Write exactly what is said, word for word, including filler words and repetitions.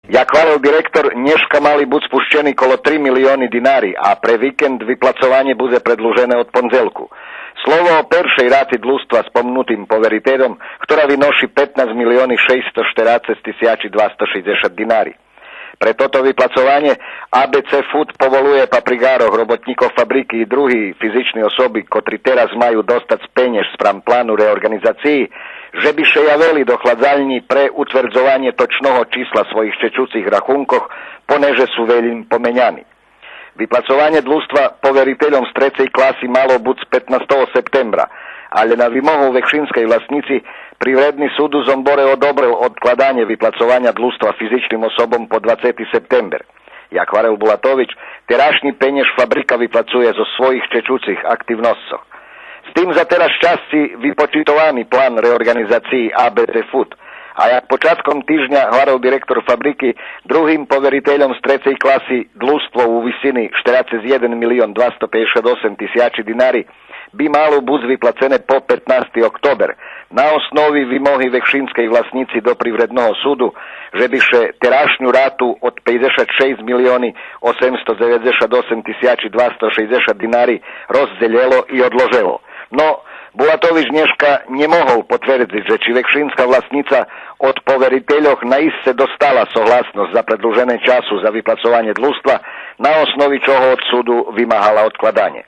Як гварел директор, нєшка мали буц пущени коло три милиони динари, а пре викенд виплацованє будзе предлужене од пондзелку. Слово о першей рати длуства спомнутим поверительом, хтора виноши петнац милиони шейсто штерацец тисячи двасто шейдзешат динари. Пре тото виплацованє А Б Ц Фуд поволує паприґарох, роботнїкох фабрики и други физични особи, котри тераз маю достац пенєж спрам плану реорґанизациї, же би ше явели до хладзальнї пре утвердзованє точного числа своїх чечуцих рахункох, понеже су велїм поменяни. Виплацованє длуства поверительом з трецей класи мало буц петнастого септембра, алє на вимогу векшинскей власнїци Привредни суд у Зомборе одобрел одкладанє виплацованя длуства физичним особом по двацети септембер. Як гварел Булатович, терашнї пенєж фабрика виплацує зоз своїх чечуцих активносцох. З тим за тераз щасци випочитовани план реорґанизациї А Б Ц Фуд. А як початком тижня гварел директор фабрики, другим поверительом з трецей класи длуство у висини штерацец єден милион двасто пейдзешат осем тисячи динари би мало буц виплацене по петнасти октобер на основи вимоги векшинскей власнїци до Привредного суду, же би ше терашню рату од пейдзешат шейсц милиони осемсто дзеведзешат осем тисячи двасто шейдзешат динари роздзелєло и одложело. Но Булатович нєшка нє могол потвердзиц же чи векшинска власнїца од поверительох наисце достала согласносц за предлужене часу за виплацованє длуства, на основи чого од суду вимагала одкладанє.